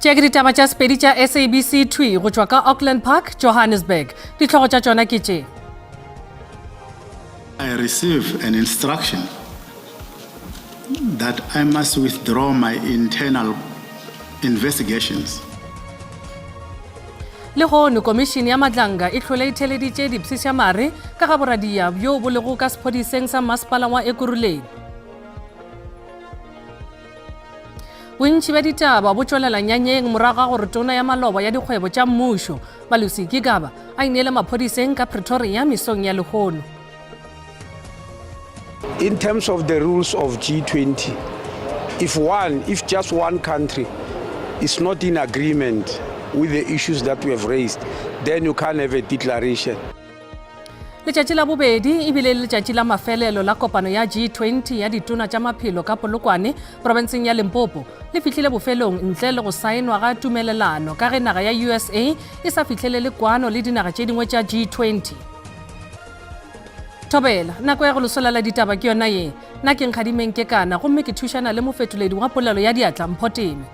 Tše ke ditaba tša Sepedi tša SABC thwi go tšwa ka Auckland Park, Johannesburg. Dihlogo tša tšona ke tše. I receive an instruction that I must withdraw my internal investigations. Lehono Komišene ya Madlanga e hlole e theleditše dipshišamare ka ga boradia bjo bo lego ka sephodiseng sa masepala wa Ekurhuleni. Bontši bja ditaba bo tšwelela nyanyeng morago ga gore tona ya maloba ya dikgwebo tša mmušo, Malusi Gigaba, a ineele maphodiseng ka Pretoria mesong ya lehono. In terms of the rules of G20, if one, if just one country is not in agreement with the issues that we have raised, then you can't have a declaration. Letšatši la bobedi e bile letšatši la mafelelo la kopano ya G20 ya ditona tša maphelo ka Polokwane, profenseng ya Limpopo, le fihlile bofelong ntle le go saenwa ga tumelelano ka ge naga ya USA e sa fihlelele kwano le dinaga tše dingwe tša G20. Thobela, nako ya go lesolela ditaba ke yona ye. Nna ke Nkgadimeng Kekana gomme ke thušana le mofetoledi wa polelo ya diatla Mpho Teme.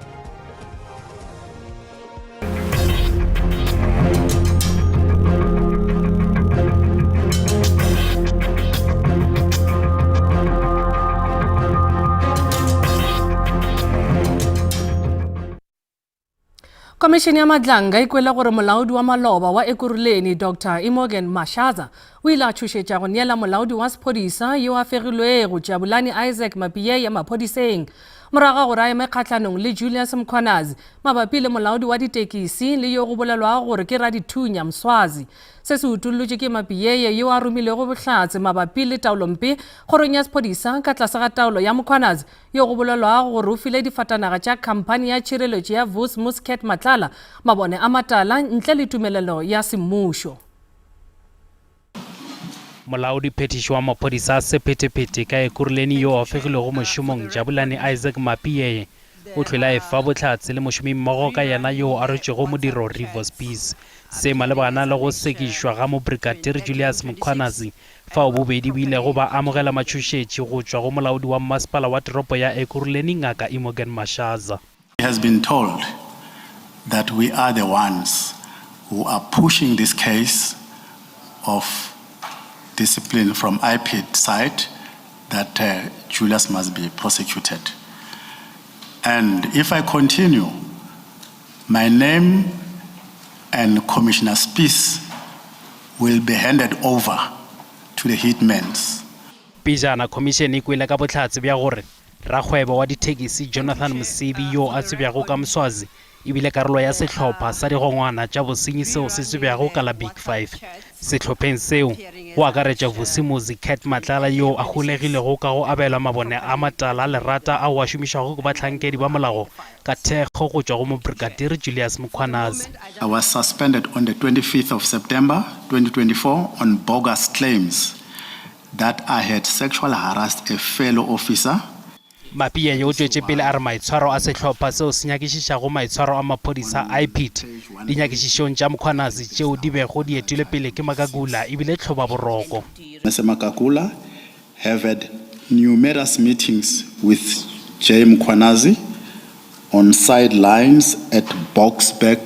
Komišene ya Madlanga e kwele gore molaodi wa maloba wa Ekurhuleni Doctor Imogen Mashaza o ile a tšhošetša go neela molaodi wa sephodisa yo a fegilwego Jabulani Isaac Mapiyeye maphodiseng morago ga gore a eme kgahlanong le Julius Mkhwanazi mabapi le molaodi wa ditekisi le yo go bolelwago gore ke radithunya Mswazi. Se se utollotšwe ke Mapiyeye yo a romilego bohlatse mabapi le taolompe kgorong ya sephodisa ka tlase ga taolo ya Mkhwanazi yo go bolelwago gore o file difatanaga tša khamphani ya tšhireletšo ya Vus Muscat Matlala mabone a matala ntle le tumelelo ya semmušo. Molaodiphethiši wa maphodisa a sephethephethe ka Ekurhuleni yo a fegilwego mošomong, Jabulani Isaac Mapiyeye, o hlwele a efa bohlatse le mošomimmogo ka yena yoo a rwetšego modiro Rivo Spies. Se malebana le go sekišwa ga Mobrigadier Julius Mkhwanazi fao bobedi bo ilego ba amogela matšhošetši go tšwa go molaodi wa mmasepala wa toropo ya Ekurhuleni Ngaka Imogen Mashaza. He has been told that we are the ones who are pushing this case of discipline from IPID side that uh, Julius must be prosecuted. And if I continue, my name and Commissioner Spies will be handed over to the hitmans. Pejana khomišene e kwele ka bohlatse bja gore rakgwebo wa dithekisi Jonathan Msibi yo a tsebjago ka Mswazi e bile karolo ya sehlopha sa digongwana tša bosenyi seo se tsebjago ka la Big Five. Sehlopheng seo go akaretša Vusimuzi Cat Matlala yoo a holegilego ka go abelwa mabone a matala lerata ao a šomišwago ke bahlankedi ba molao ka thekgo go tšwa go Mobrigadier Julius Mkhwanazi. I was suspended on the 25th of September 2024 on bogus claims that I had sexual harassed a fellow officer. Mapiyeye o tšwetše pele a re maitshwaro a sehlopha seo se nyakišišago maitshwaro a maphodisa, IPID, dinyakišišong tša Mkhwanazi tšeo di bego di etilwe pele ke Makakula e bile tlhobaboroko. Mr Makakula have had numerous meetings with Jay Mkhwanazi on sidelines at Boksburg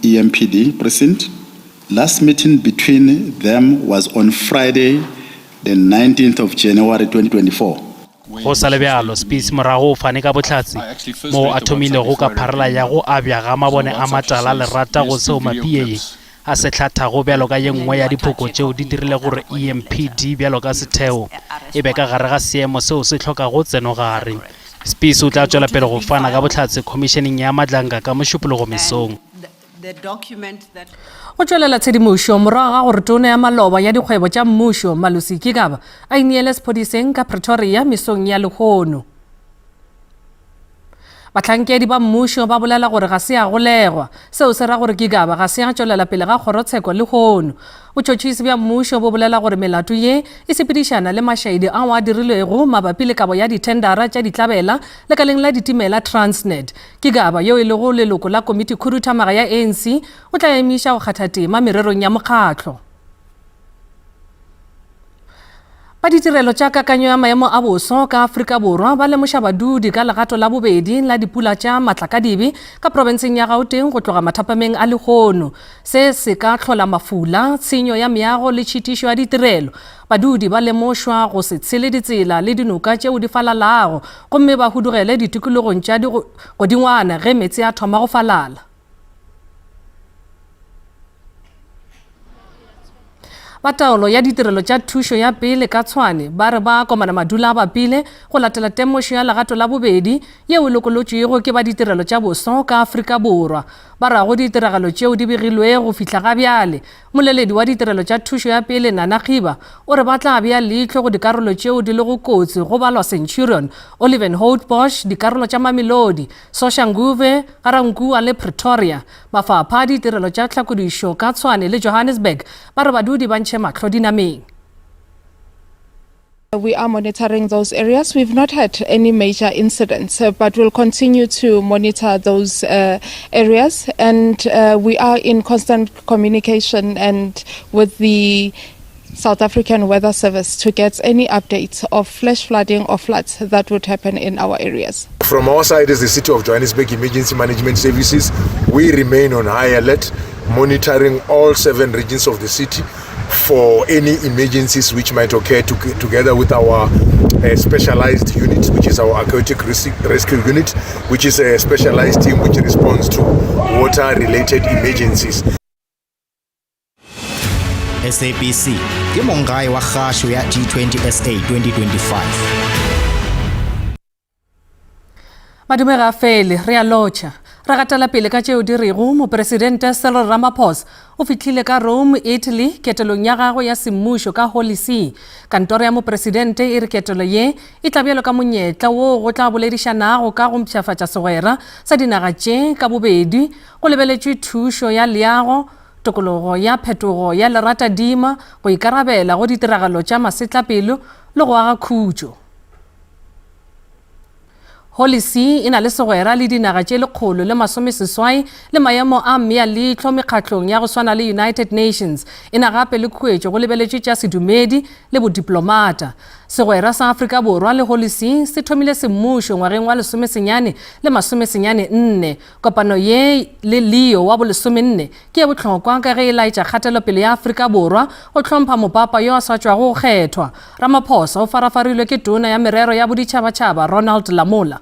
EMPD precinct. Last meeting between them was on Friday, the 19th of January 2024. Go sa le bjalo, Spies morago o fane ka bohlatse moo a thomilego ka pharela ya go abja ga mabone a matala lerata go seo Mapiyeye a se hlathago bjalo ka ye nngwe ya diphoko tšeo di dirile gore EMPD bjalo ka setheo e be ka gare ga seemo seo se hlokago tsenogare. Spies o tla tšwela pele go fana ka bohlatse Khomišeneng ya Madlanga ka Mošupologo mesong. Go tšwelela tshedimošo morago ga gore tona ya maloba ya dikgwebo tša mmušo Malusi Gigaba a ineele sephodiseng ka Pretoria mesong ya lehono. Bahlankedi ba mmušo ba bolela gore ga se a golegwa. Seo se ra gore Gigaba ga se a tšwelela pele ga kgorotsheko lehono. Botšhotšhisi bja mmušo bo bolela gore melato ye e sepedišana le mašaedi ao a dirilwego mabapi le kabo ya dithendara tša ditlabela lekaleng la ditimela Transnet. Gigaba, yo e lego leloko la komitikhuduthamaga ya ANC, o tla emiša go kgatha tema mererong ya mokgatlo. Ba ditirelo tša kakanyo ya maemo a boso ka Afrika Borwa ba lemoša badudi ka legato la bobedi la dipula tša matlakadibe ka profenseng ya Gauteng go tloga mathapameng a lehono. Se se ka hlola mafula, tshenyo ya meago le tšhitišo ya ditirelo. Badudi ba lemošwa go se tshele ditsela le dinoka tšeo di falalago gomme ba hudugele ditikologong tša godingwana ge meetse a thoma go falala. Ba taolo ya ditirelo tša thušo ya pele ka Tshwane ba re ba komana madula a bapile go latela temošo ya legato la bobedi yeo e lokolotšwego ke ba ditirelo tša boso ka Afrika Borwa. Ba rago ditiragalo tšeo di begilwego go fihla ga bjale. Moleledi wa ditirelo tša thušo ya pele Nana Khiba o re ba tla bea leihlo go dikarolo tšeo di lego kotsi go balwa Centurion, Olivenhoutbosch, dikarolo tša Mamelodi, Soshanguve, Ga-Rankuwa le Pretoria. Mafapha a ditirelo tša tlhakodišo ka Tshwane le Johannesburg ba re badudi ba ntšhe mahlo dinameng. We are monitoring those areas. We've not had any major incidents, uh, but we'll continue to monitor those uh, areas. And uh, we are in constant communication and with the South African Weather Service to get any updates of flash flooding or floods that would happen in our areas. From our side as the City of Johannesburg Emergency Management Services, we remain on high alert, monitoring all seven regions of the city for any emergencies which might occur to, together with our uh, specialized unit, which is our aquatic rescue unit, which is a specialized team which responds to water-related emergencies. SABC ke monggae wa kgašo ya G20 SA 2025. Madume ga fele, re a lotšha. Re gatela pele ka tšeo di rego Mopresidente Cyril Ramaphosa o fihlile ka Rome, Italy, ketelong ya gagwe ya semmušo ka Holy See. Kantoro ya Mopresidente e re ketelo ye e tla bjalo ka monyetla woo go tla boledišanago ka go mpshafatša segwera sa dinaga tše ka bobedi go lebeletšwe thušo ya leago, tokologo ya phetogo ya leratadima, go ikarabela go ditiragalo tša masetlapelo le go aga khutšo. Holy See e na le segwera le dinaga tše 180 le maemo a mmea leihlo mekgatlong ya go swana le United Nations. E na gape le khuetšo go lebeletšwe tša sedumedi le bodiplomata. Segwera sa Afrika Borwa le Holy See se thomile semmušo ngwageng wa lesomesenyane le masomesenyane nne. Kopano ye le Leo wa bolesomenne ke ye bohlokwa ka ge e laetša kgatelopele ya Afrika Borwa go hlompha mopapa yo a sa tšwago go kgethwa. Ramaphosa o farafarilwe ke Tona ya Merero ya Boditšhabatšhaba Ronald Lamola.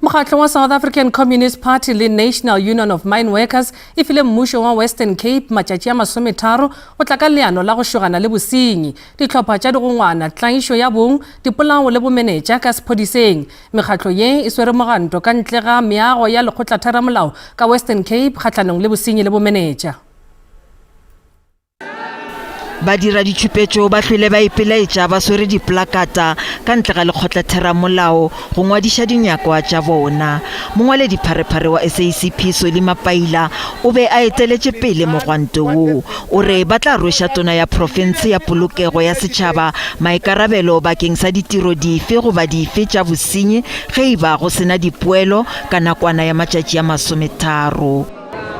Mokgatlo wa South African Communist Party le National Union of Mine Workers e file mmušo wa Western Cape matšatši a masometharo go tla ka leano la go šogana le bosenyi, dihlopha tša digongwana, tlaišo ya bong, dipolao le bomenetša ka sephodiseng. Mekgatlo ye e swere moganto ka ntle ga meago ya lekgotlatheramolao ka Western Cape kgahlanong le bosenyi le bomenetša. Badiraditšhupetšo ba hlwele ba ipelaetša ba swere diplakata ka ntle ga lekgotlatheramolao go ngwadiša dinyakwa tša bona. Mongwaledipharephare wa SACP Solly Mapaila o be a eteletše pele mogwanto wo. O re ba tla rweša tona ya profense ya polokego ya setšhaba maikarabelo bakeng sa ditiro dife goba dife tša bosenyi ge e ba go se na dipoelo ka nakwana ya matšatši a masometharo.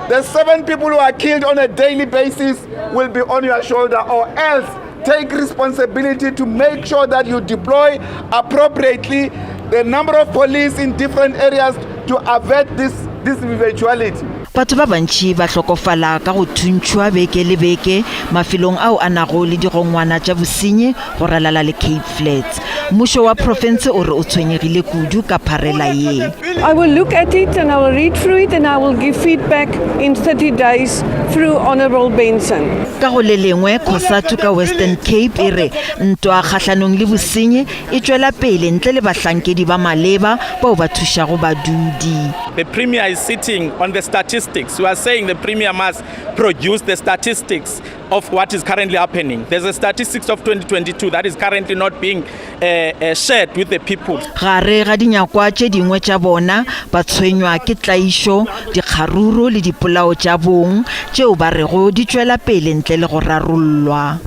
The seven people who are killed on a daily basis will be on your shoulder or else take responsibility to make sure that you deploy appropriately the number of police in different areas to avert this, this eventuality. Batho ba bantši ba hlokofala ka go thuntšhwa beke le beke mafelong ao a nago le digongwana tša bosenyi go ralala le Cape Flats. Mmušo wa profense o re o tshwenyegile kudu ka pharela ye. I will look at it and I will read through it and I will give feedback in 30 days through Honourable Benson. Ka go le lengwe, Cosatu ka Western Cape e re ntwa kgahlanong le bosenyi e tšwela pele ntle le bahlankedi ba maleba bao ba thušago badudi. The Premier is sitting on the statistics. We are saying the Premier must produce the statistics of what is currently happening. There's a statistics of 2022 that is currently not being uh, uh, shared with the people. Gare ga dinyakwa tše dingwe tša bona ba tshwenywa ke tlaišo, dikgaruru le dipolao tša bong tšeo ba rego di tšwela pele ntle le go rarollwa.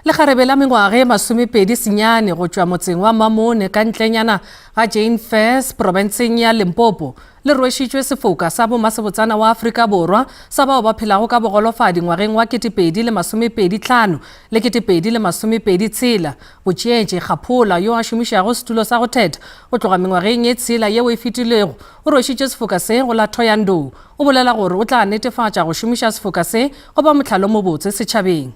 Lekgarebe la mengwaga e masomepedi senyane go tšwa motseng wa Mamone ka ntlenyana ga Jane Fairs profenseng ya Limpopo le rwešitšwe sefoka sa bomasebotsana wa Afrika Borwa sa bao ba phelago ka bogolofadi ngwageng wa 2025 le 2026. Botšeetše Kgaphola, yo a šomišago setulo sa go thetha go tloga mengwageng ye tshela yeo e fetilego, o rwešitše sefoka se go la Thohoyandou. O bolela gore o tla netefatša go šomiša sefoka se go ba mohlalomobotse setšhabeng.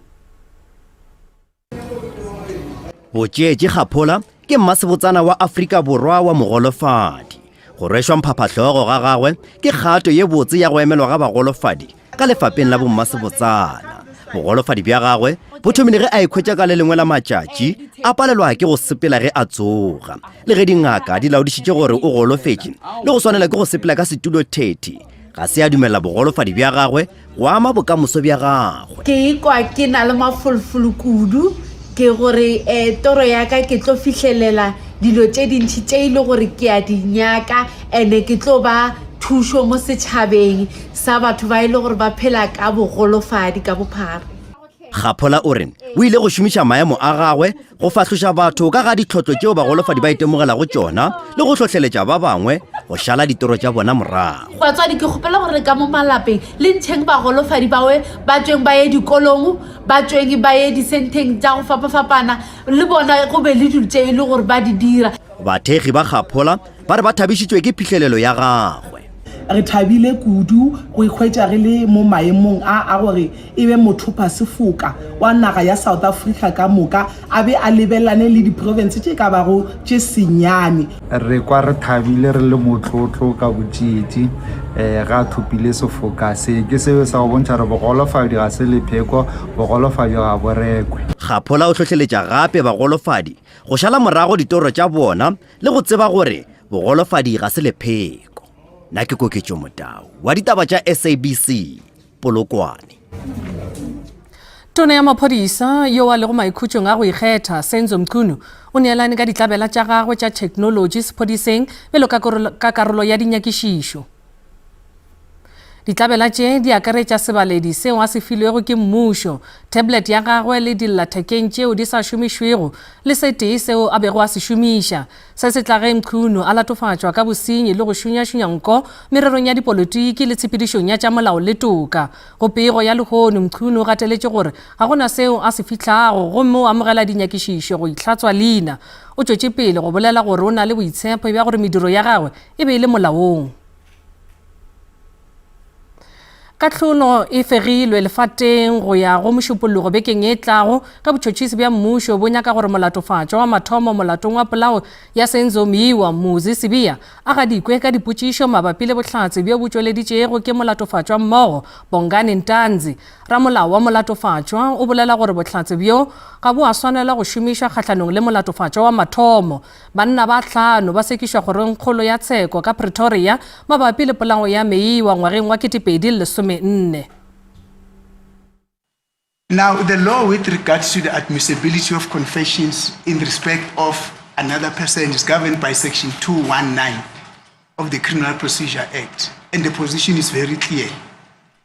Botšeetše Kgaphola ke mmasebotsana wa Afrika Borwa wa mogolofadi. Go rwešwa mphaphahlogo ga gagwe ke kgato ye botse ya go emelwa ga bagolofadi ka lefapeng la bommasebotsana. Bogolofadi bja gagwe bo thomile ge a ikhwetša ka le lengwe la matšatši a palelwa ke go sepela ge a tsoga. Le ge dingaka di laodišitše gore o golofetše le go swanela ke go sepela ka setulothethi, ga se a dumelela bogolofadi bja gagwe go ama bokamoso bja gagwe. Ke ikwa ke na le mafolofolo kudu ke gore um toro ya ka ke tlo fihlelela dilo tše dintšhi tše e le gore ke a di nyaka ene ke tlo ba thušo mo setšhabeng sa batho ba e le gore ba phela ka bogolofadi ka bophara. Kgaphola o re o ile go šomiša maemo a gagwe go fahloša batho ka ga ditlhotlo tšeo bagolofadi ba itemogelago tšona le go hlohleletša ba bangwe go šala ditoro tša bona morago. Batswadi, ke kgopela gore ka mo malapeng le ntšheng bagolofadi bawe ba tšweng ba ye dikolong, ba tšweng ba ye disenteng tša go fapafapana, le bona go be le dilo tše e le gore ba di dira. Bathekgi ba Kgaphola ba re ba thabišitšwe ke phihlelelo ya gagwe. Re thabile kudu go ikhwetša re le mo maemong a a gore e be mothopasefoka wa naga ya South Africa ka moka a be a lebelane le diprofense tše ka bago tše senyane. Re kwa re thabile re le motlotlo ka botšeetši um ge a thopile sefoka se. Ke seo sa go bontšha gore bogolofadi ga se lepheko, bogolofadi ga bo rekwe. Kgaphola o hlohleletša gape bagolofadi go šala morago ditoro tša bona le go tseba gore bogolofadi ga se lepheko. Nna ke Koketšo Motau wa ditaba tša SABC, Polokwane. Tona ya maphodisa yo a lego maikhutšong a go ikgetha, Senzo Mchunu, o neelane ka ditlabela tša gagwe tša theknolotši sephodiseng bjalo ka karolo ya dinyakišišo. Ditlabela tše di akaretša sebaledi seo a se filwego ke mmušo, tablet ya gagwe le dillathekeng tšeo di sa šomišwego le se tee seo a bego a se šomiša. Se se tla ge Mchunu a latofatšwa ka bosenyi le go šunyašunya nko mererong ya dipolotiki le tshepedišong ya tša molao le toka. Go pego ya lehono, Mchunu o gateletše gore ga go na seo a se fihlago gomme o amogela dinyakišišo go itlhatswa leina. O tšwetše pele go bolela gore o na le boitshepo bja gore mediro ya gagwe e be e le molaong. Kahlolo e fegilwe lefateng go ya go Mošupologo bekeng e tlago ge botšhotšhisi bja mmušo bo nyaka gore molatofatšwa wa mathomo molatong wa polao ya Senzo Meyiwa, Muzi Sibiya, a gadikwe ka dipotšišo mabapi le bohlatse bjo bo tšweleditšego ke molatofatšwa mmogo, Bongani Ntanzi. Ramolao wa molatofatšwa o bolela gore bohlatse bjo ga bo a swanela go šomišwa kgahlanong le molatofatšwa wa mathomo. Banna ba hlano ba sekišwa kgorongkgolo ya tsheko ka Pretoria mabapi le polao ya Meyiwa ngwageng wa 2014. Now, the law with regards to the admissibility of confessions in respect of another person is governed by section 219 of the Criminal Procedure Act, and the position is very clear.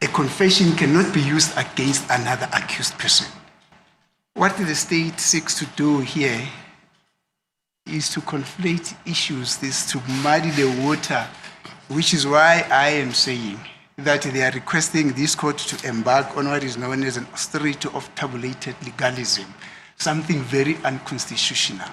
A confession cannot be used against another accused person. What the state seeks to do here is to conflate issues, is to muddy the water, which is why I am saying that they are requesting this court to embark on what is known as an austerity of tabulated legalism, something very unconstitutional.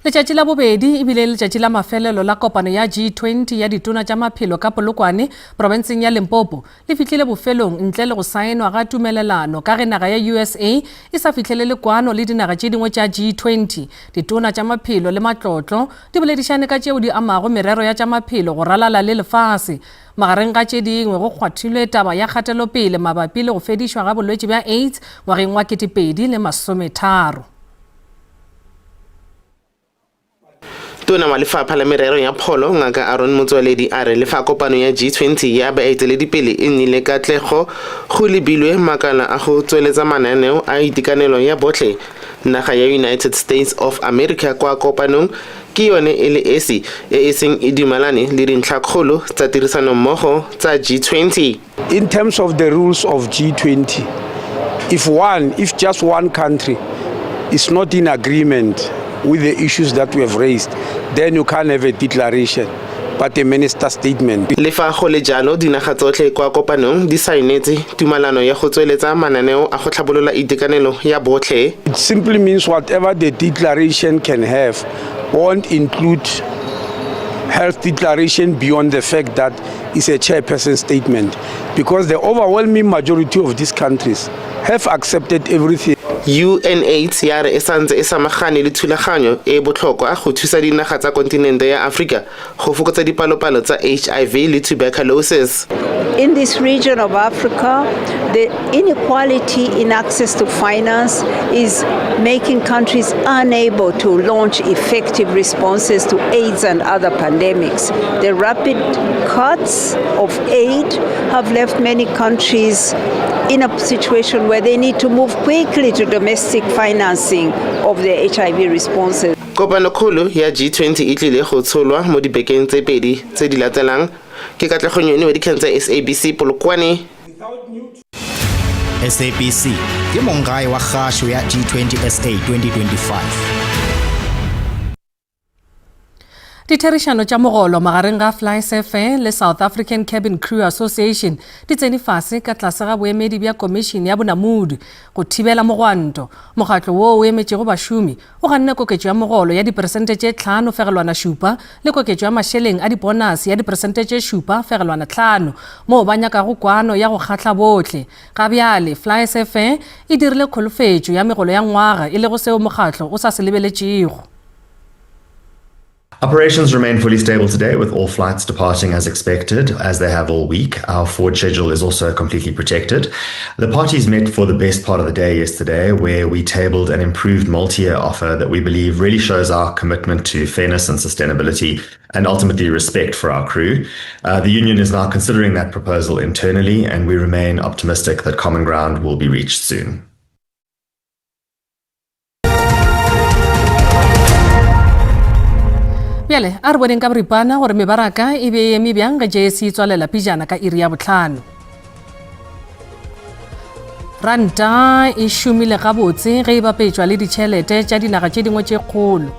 Letšatši la bobedi e bile letšatši la mafelelo la kopano ya G20 ya ditona tša maphelo ka Polokwane, profenseng ya Limpopo, le fihlile bofelong ntle le go saenwa ga tumelelano ka ge naga ya USA e sa fihlelele kwano le dinaga tše dingwe tša G20. Ditona tša maphelo le matlotlo di boledišane ka tšeo di amago merero ya tša maphelo go ralala le lefase. Magareng ga tše dingwe go kgwathilwe taba ya kgatelopele mabapi le go fedišwa ga bolwetši bja AIDS ngwageng wa 2030. Tona wa Lefapha la Merero ya Pholo, Ngaka Aaron Motsoaledi a re le fa kopano ya G20 ya baeteledipele e nnile katlego go lebilwe makala a go tsweletsa mananeo a itekanelo ya botlhe, naga ya United States of America kwa kopanong ke yone e le esi e e seng e dumalane le dintlhakgolo tsa tirisanommogo tsa G20. In terms of the rules of G20, if one, if just one country is not in agreement with the issues that we have raised, then you can't have a declaration. but a minister statement. Le fa go le jalo, dinaga tsotlhe kwa kopanong di saenetse tumalano ya go tsweletsa mananeo a go tlhabolola itekanelo ya botlhe. It simply means whatever the declaration can have won't include health declaration beyond the fact that it's a chairperson statement, because the overwhelming majority of these countries have accepted everything. UNAIDS ya re e santse e samagane le thulaganyo e e botlhokwa go thusa dinaga tsa kontinente ya Aforika go fokotsa dipalopalo tsa HIV le tuberculosis. In this region of Africa, the inequality in access to finance is making countries unable to launch effective responses to AIDS and other pandemics. The rapid cuts of aid have left many countries in a situation where they need to move quickly to domestic financing of their HIV responses. Kopanokgolo ya G20 e tlile go tsholwa mo dibekeng tse pedi tse di latelang. Ke Katlego Nyoni wa dikgang tsa SABC Polokwane. SABC ke monggae wa kgašo ya G20 SA 2025. Ditherišano tša mogolo magareng ga FlySafair le South African Cabin Crew Association di tsene fase ka tlase ga boemedi bja Komišene ya Bonamodi go thibela mogwanto. Mokgatlo wo o emetšego bašomi o ganne koketšo ya mogolo ya diperesente tše 5.7 le koketšo ya mašeleng a diponase ya diperesente tše 7.5 moo ba nyakago kwano ya go kgahla bohle. Ga bjale FlySafair e dirile kholofetšo ya megolo ya ngwaga e lego seo mokgatlo o sa se lebeletšego. Operations remain fully stable today, with all flights departing as expected, as they have all week. Our forward schedule is also completely protected. The parties met for the best part of the day yesterday, where we tabled an improved multi-year offer that we believe really shows our commitment to fairness and sustainability and ultimately respect for our crew. The union is now considering that proposal internally, and we remain optimistic that common ground will be reached soon. Bjale a re boneng ka boripana gore mebaraka e be e eme bjang ge JSE e tswalela pejana ka iri ya bohlano. Ranta e šomile gabotse ge e bapetšwa le ditšhelete tša dinaga tše dingwe tše kgolo.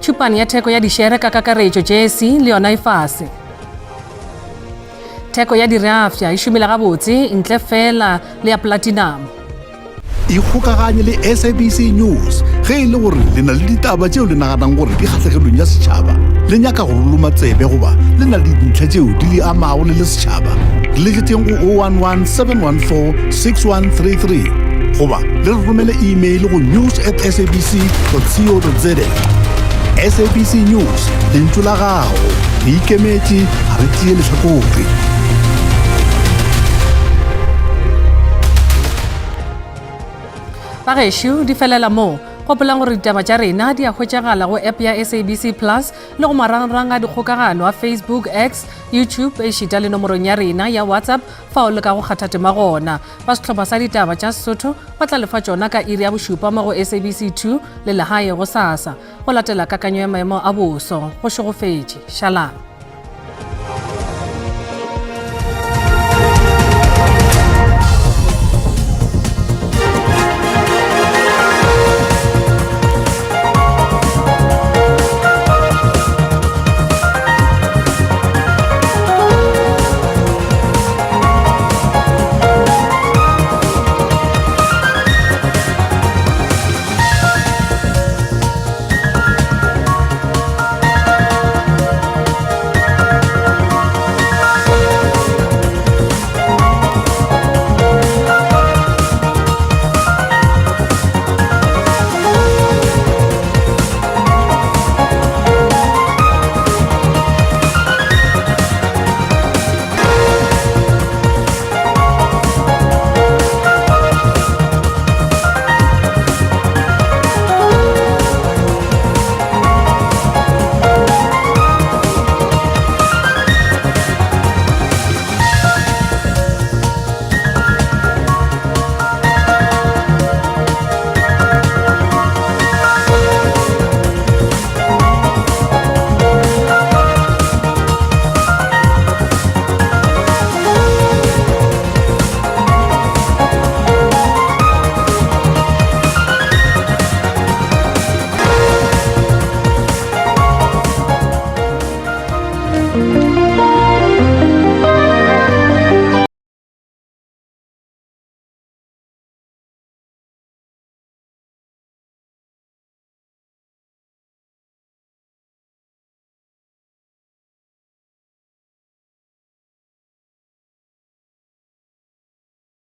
Tšhupane ya theko ya dišere ka kakaretšo JSE le yona e fase. Theko ya direafša e šomile gabotse ntle fela le ya platinum. Ikgokaganye le SABC News ge e le gore le na le ditaba tšeo le naganang gore di kgahlegelong ya setšhaba, le nyaka go loma tsebe goba le na le dintlha tšeo di le amago le le setšhaba. Re letšetšeng go 011 714 6133 goba le re romele email go news at sabc co za. SABC News, lentšu la gago. Re ikemetše, ga re tšee lehlakore. Bagešo di felela moo. Gopolang gore ditaba tša rena di a hwetšagala go app ya SABC Plus le go marangrang a dikgokagano a Facebook, X, YouTube ešita le nomorong ya rena ya WhatsApp fao le ka go kgatha tema gona. Ba sehlopha sa ditaba tša Sesotho ba tla lefa tšona ka iri ya bošupa mo go SABC 2 le legae gosasa. Go latela kakanyo ya maemo a boso. Go šegofetše. Šalang.